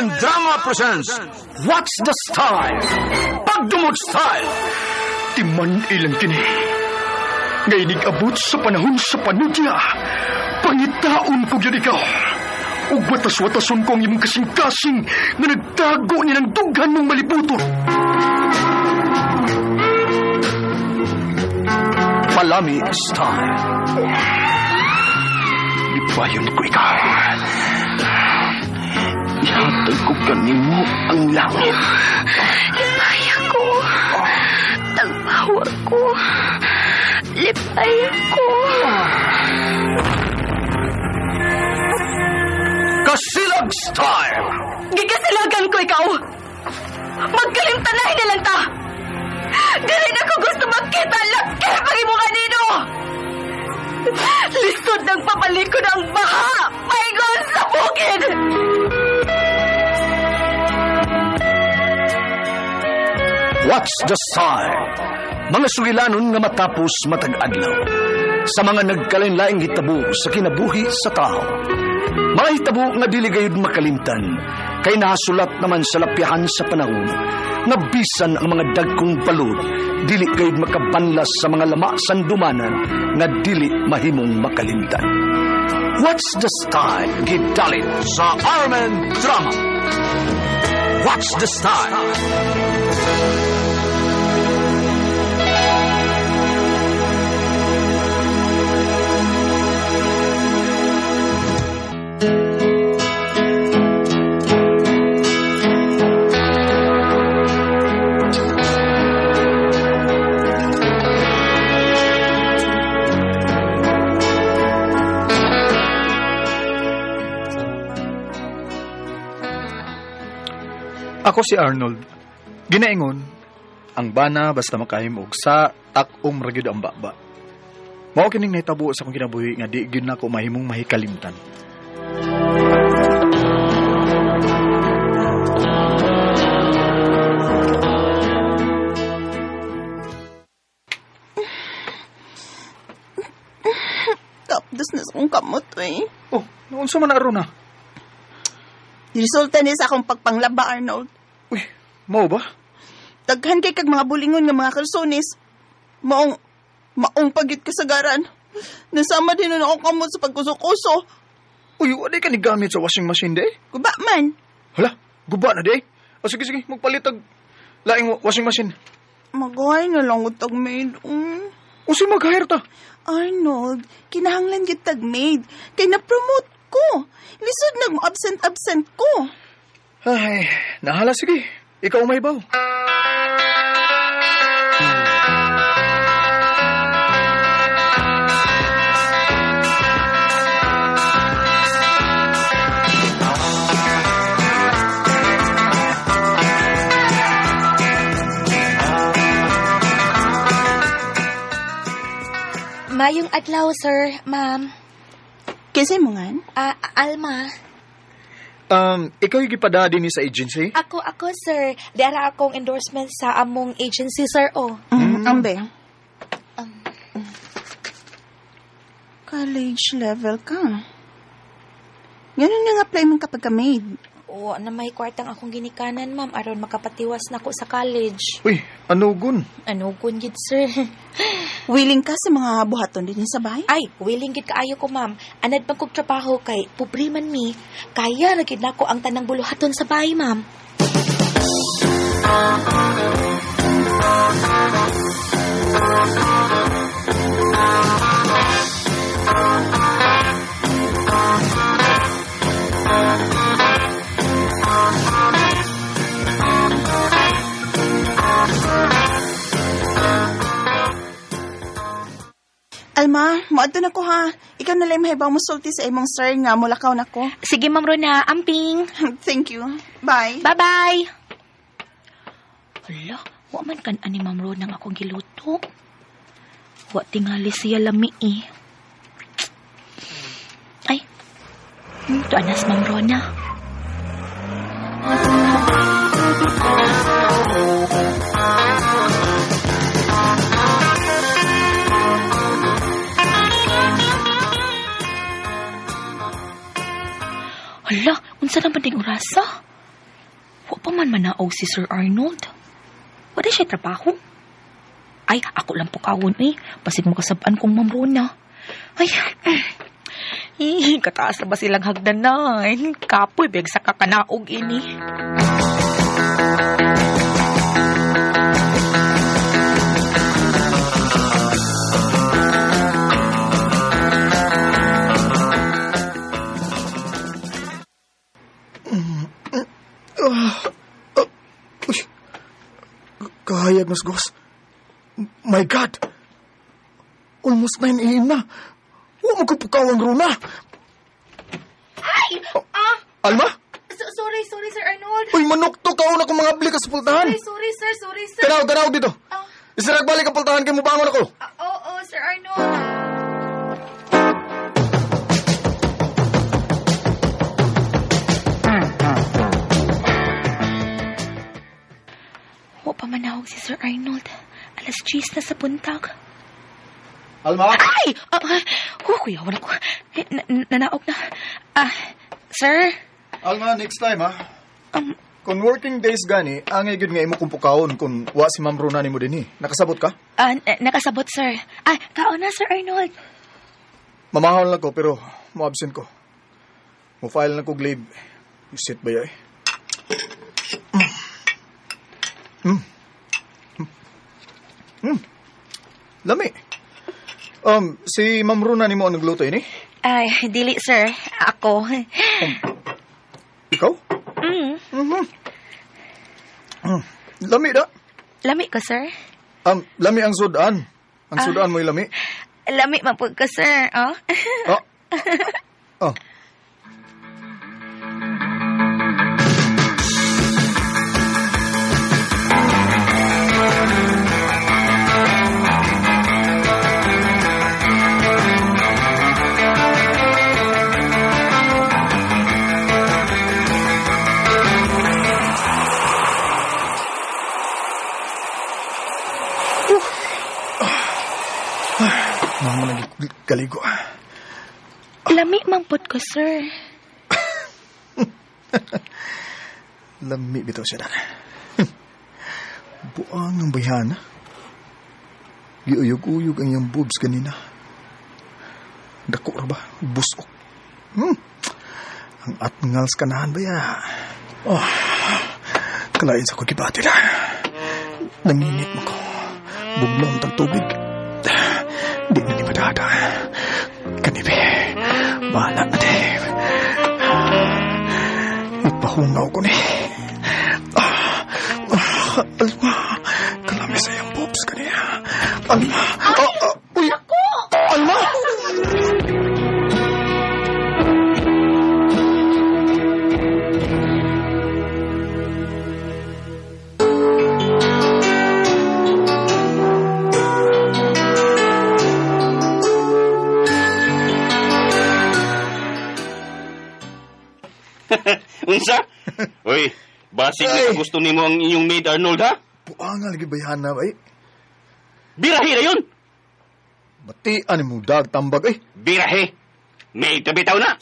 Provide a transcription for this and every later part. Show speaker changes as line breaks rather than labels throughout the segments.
Armen Drama presents What's the Style? Pagdumot Style!
Timan ilang kini. Nga abot sa panahon sa panudya. Pangitaon ko gyud ikaw. Ug watas-watason ko ang imong kasing-kasing nga nagtago ni ng dughan mong malibuton.
Palami Style.
Ipayon ko ikaw. Ihatag ko kanimo ang langit.
Lipay ako. Tagpawa ko. Lipay ako.
Kasilag Style!
Gikasilagan ko ikaw. Magkalimtanahin na lang ta. Dili na ko gusto magkita laki pag imo kanino. Lisod ng papalikod ang baha. Paingon sa bukid.
What's the Style? Mga sugilanon nga matapos matag adlaw. Sa mga nagkalain-laing hitabo sa kinabuhi sa tao. Mga hitabo nga dili gayud makalimtan, kay nahasulat naman sa lapyahan sa panahon, nga bisan ang mga dagkong balod, dili gayud makabanlas sa mga lama sandumanan nga dili mahimong makalimtan. What's the Style? Gidalit sa Armen Drama. What's the Style?
Ako si Arnold. Ginaingon, ang bana basta makahimo og sa tak-om ra gyud ang baba. Mao kining nahitabo sa akong kinabuhi nga di gyud nako mahimong mahikalimtan.
Kapdos na sa akong kamot, eh.
Oh, unsa man aron na?
Resulta ni sa akong pagpanglaba, Arnold.
Uy, mao ba?
Daghan kay kag mga bulingon nga mga kalsones. Maong, maong pagit kasagaran. Nasama din na akong kamot sa pagkuso-kuso.
Uy, wala ka ni gamit sa washing machine, day?
Guba man.
Hala, guba na, day? O sige, sige, magpalit og laing washing machine.
Mag-hire na lang og tag maid.
O si mag-hire ta?
Arnold, kinahanglan gyud tag maid. Kay na-promote ko. Lisod nag absent-absent ko.
Ay, nahala, sige. Ikaw may baw.
Mayong adlaw, sir, ma'am.
Kasi mo nga?
Alma.
Ikaw yung gipada din ni sa agency?
Ako, sir. Dara akong endorsement sa among agency, sir, oh.
Ambe. College level ka. Ganun nga apply man kapag ka maid.
Oo, na may kwartang akong ginikanan, ma'am, aron makapatiwas na ko sa college.
Uy, ano gun?
Ano gun gid, sir?
Willing ka sa mga buhaton din sa bahay?
Ay, willing gid kaayo ko, ma'am. Anad man kog trabaho kay pobre man mi. Kaya ra gid nako ang tanang buluhaton sa bahay, ma'am.
Alma, moadto na ko ha. Ikaw na lang mahibaw mo sulti sa imong sir nga mulakaw na ko.
Sige, Ma'am Rona. Amping.
Thank you. Bye.
Bye-bye. Hala, wa man kan ani Ma'am Rona nga akong giluto. Wa tingali siya lami eh. Ay, ito anas Ma'am Rona. Hala, unsa naman ding orasa? Wa pa man manaog si Sir Arnold. Wala siya trabaho. Ay, ako lang pukawon eh. Basig makasabaan kong Ma'am Rona. Ay, kataas na ba silang hagdanan? Kapoy, beg sa kakanaog ini.
Kahayag nas gos. My God! Almost 9 a.m. na. Huwag mo kupukaw ang Rona.
Ay! Ah!
Alma?
Sorry, sorry, Sir Arnold.
Uy, manok to. Kauna kong mga abli ka sa pultahan.
Sorry, sorry, sir. Sorry, sir.
Tanaw, tanaw dito.
Ah.
Isirag balik ang pultahan kay mubangon ako.
Ah, oo, Sir Arnold. Wa pa manawag si Sir Arnold. 10:00 na sa buntag.
Alma?
Ay! Kuya, wala ko. Nanaog na. Ah, sir?
Alma, next time, ha? Kung working days gani, angay gyud nga imo kung pukawon kung wa si Ma'am Rona nimo dinhi. Nakasabot ka?
Nakasabot, sir. Ah, kaon na, Sir Arnold.
Mamahol na ko, pero mo-absent ko. Mo-file na kog leave. You sit ba yay? Lami. Si Ma'am Rona nimo ang nagluto ini?
Ay, dili, sir. Ako.
Ikaw?
Mm.
Mm-hmm. Lami da.
Lami ko, sir.
Lami ang sudan. Ang sudan mo'y lami.
Lami man pud ko, sir. Oh.
Oh. Oh. Mama nagkaligo.
Lami man pud ko, sir.
Lami bitaw siya dan. Buang ang bayhana. Giuyog-uyog ang iyang boobs kanina. Dako ra ba? Busok. Ang atngals kanahan ba ya? Oh, kalain sa ko gibati na. Nanginit mo ko. Buglong tang tubig. Di na ni madada. Kanibi. Bahala na di. Ipahungaw ko ni. Alma. Kalami sa iyang boobs kaniya. Alma. Uy. Alma!
Unsa? Uy, basig na gusto nimo ang inyong maid Arnold, ha?
Buangal lagi bayhan na, bay.
Birahe na yun!
Batian mo dag tambag, eh.
Birahe! Maid na bitaw na!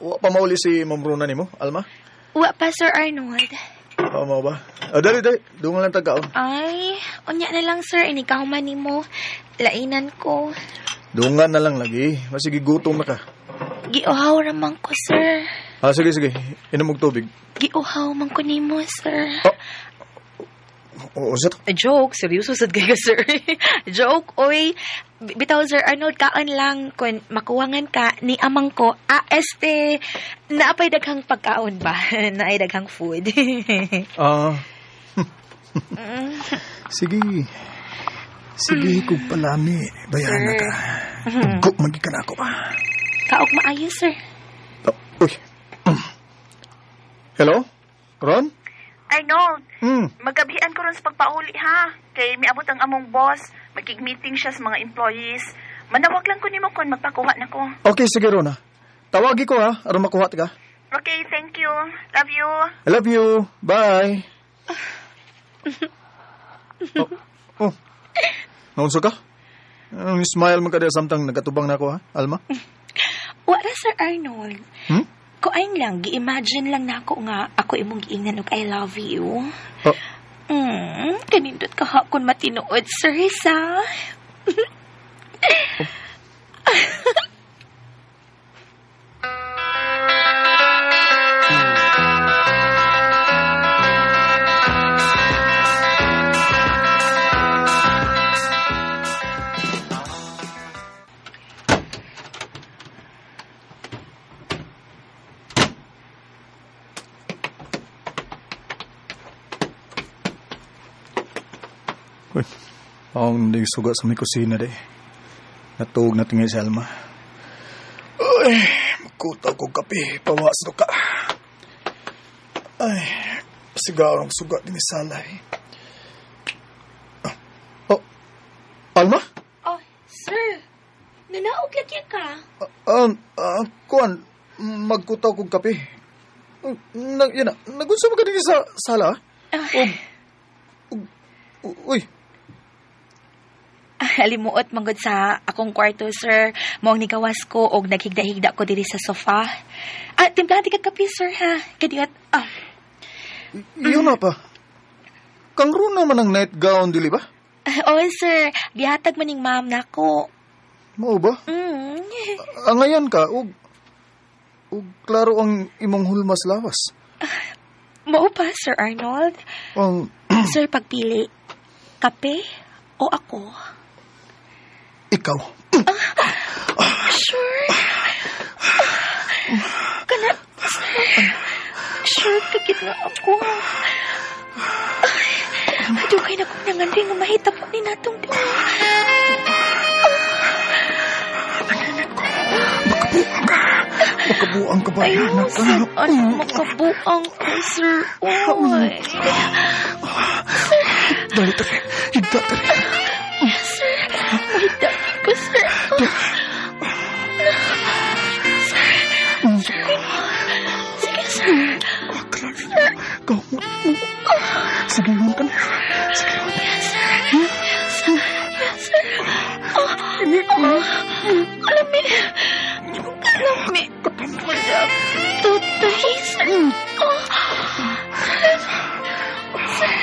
Wa pa mauli si Ma'am Rona nimo, Alma?
Wa pa, Sir Arnold.
Oo, mao ba? Dali, dali. Dungan lang tagaon.
Ay, unya na lang, sir. Inikahuman nimo. Lainan ko.
Dungan na lang lagi. Masige gutom na ka.
Giuhaw ramang ko, sir.
Ah, sige, sige. Inom og tubig.
Giuhaw man ko nimo, sir.
Oh. Oo, sa to?
Joke. Seryoso sad kayo, sir. Joke, oy. Bitaw, Sir Arnold, kaon lang. Kung makuwangan ka, ni amang ko, este, naapay daghang pagkaon ba? Naay daghang food.
Ah. Sige. Sige, kung palami. Bayaran na ka. Tugko, magi ka na ako ba?
Kaog maayo, sir.
Oh, uy. Hello? Ron?
Arnold, magabihan ko ron sa pagpauli ha. Kay miabot ang among boss, magig-meeting siya sa mga employees.
Manawag lang ko nimo kon magpakuha na ko.
Okay, sige Rona. Tawagi ko ha, aron makuha ka.
Okay, thank you. Love you.
I love you. Bye. Oh. Naunsa ka? Ang smile man ka diya samtang nagatubang na ako ha, Alma?
Wala, Sir Arnold.
Hmm?
Kuain lang, gi-imagine lang nako nga ako imong giingnan og I love you.
Oh.
Kanindot ka hakon matinuod, sir, sa.
Uy, ang suga sa may kusina de. Natuog na tingay si Alma. Uy, magkutaw kong kape. Pawas do ka. Ay, siguro ang suga din ni Salay. Oh, Alma?
Oh, sir. Nanaog lagi ka.
Kuan, magkutaw kong kape. Yun na, nagunsa mo ka din sa sala? Uy.
Alimuot manggod sa akong kwarto, sir. Moong nigawas ko og naghigda-higda ko diri sa sofa. Ah, timplahan ka kape, sir, ha? Kadiyot. Ah.
Yun na pa. Kangro naman ang nightgown, dili ba?
Oh, sir. Gihatag man ning ma'am nako.
Mao ba?
Mm.
Angayan ka, og klaro ang imong hulmas lawas.
Mao pa, Sir Arnold? Sir, pagpili, kape o ako?
Ikaw.
Sure. Kana, sir. Sure, kagit na ako. Ay, dugay na kong nangandoy nga mahitabo ni natong duha.
Nanginit ko. Makabuang ka. Makabuang ka ba?
Ayaw, sir. Ano, makabuang ko, sir. Oy. Sir.
Dali, tari. Higda, tari.
Sir, mahigda ko, sir. Sir, sir. Sige, sir.
Sir. Kamot mo. Sige, yun ka na. Sige, yun.
Yes, sir. Yes, sir. Yes, sir. Oh, oh. Alami. Alami. Tutay, sir. Oh. Sir. Sir.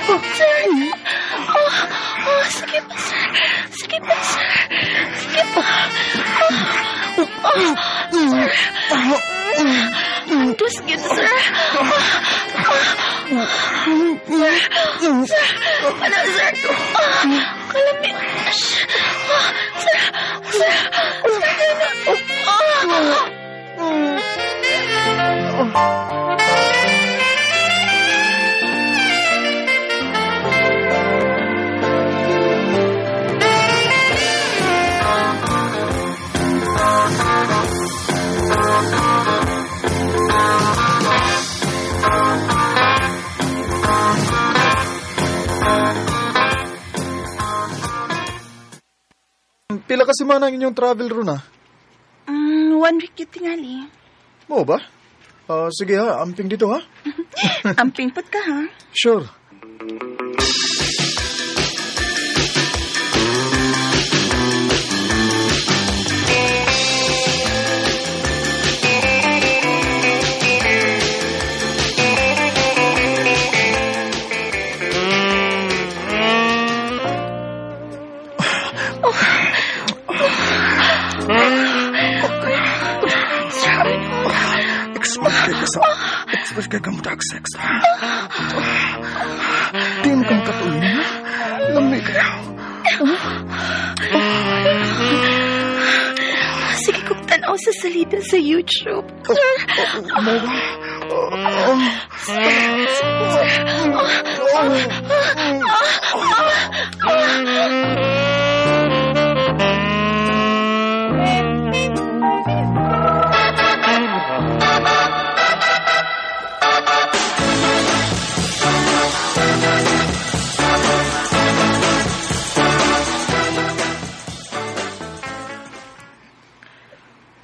Sir. Oh, oh, sige pa, sir. Sige pa, sir. Sige pa. Oh, oh, sir. Antos gyud, sir. Sir. Sir. Ano, sir? Kalami. Sir. Sir. Sir.
Pila ka semana ang inyong travel ron, ah?
1 week yun tingali.
Oo ba? Sige ha, amping dito ha?
Amping put ka ha?
Sure. Expert ka gamot sex. Di mo kang katuloy, ha? Lami kayo.
Sige kong tanaw sa salida sa YouTube. Sir.
Mo ba?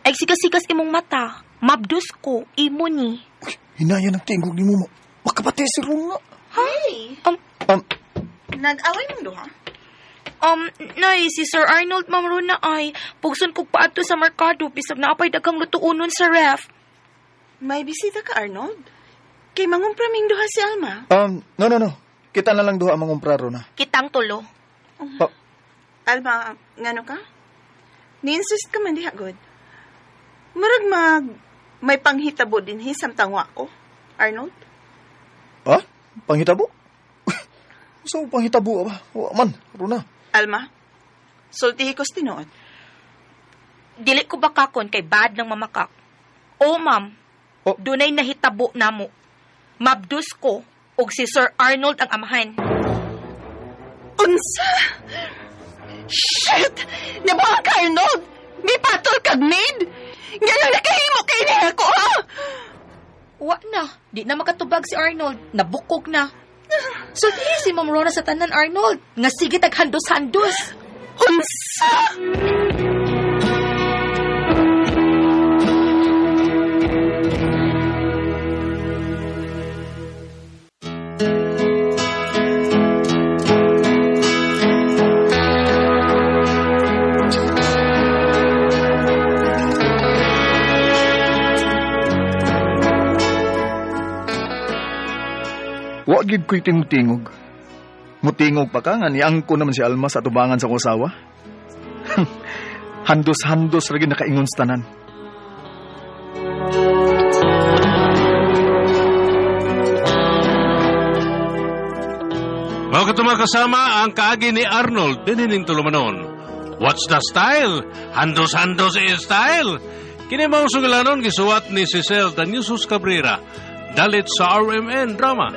Ay sigas-sigas imong mata. Mabdus ko, imo ni.
Hinaya ng tingog ni mo. Makapatay si Rona.
Hey! Nag-away mong duha?
Nay, si Sir Arnold, Ma'am Rona ay pugson kog paadto sa merkado bisag naapay daghang lutuonon sa ref.
May bisita ka, Arnold? Kay mangumpra ming duha si Alma.
No, no, no. Kita na lang duha ang mangumpra, Rona.
Kitang tulo.
Pa-
Alma, ngano ka? Ni-insist ka man diha, god. Murag mag... May panghitabo din hi samtang wa ko, Arnold.
Ha? Panghitabo? So, panghitabo ba? Wa man, Rona.
Alma, sultihi ko sa tinuod.
Dili ko bakakon kay bad ng mamakak. O ma'am,
Oh.
dunay nahitabo namo. Mabdus ko og si Sir Arnold ang amahan.
Unsa? Shit! Nabuang ka, Arnold! May patol kag maid! Nga lang nakahimo kay niya ko, ha?
Wa na, di na makatubag si Arnold. Nabukog na. Sultihi si Ma'am Rona sa tanan, Arnold. Nga sige tag handos-handos.
Unsa?
Wa gid ko'y tingog-tingog. Mutingog pa ka nga niangko naman si Alma sa atubangan sa akong asawa. Handos-handos ra gyud nakaingon sa tanan.
Mao kato mga kasama ang kaagi ni Arnold dinining tulumanon. What's the style? Handos-handos is style. Kini mao sugilanon gisuwat ni Cecil Danyusus Cabrera. Dalit sa RMN Drama.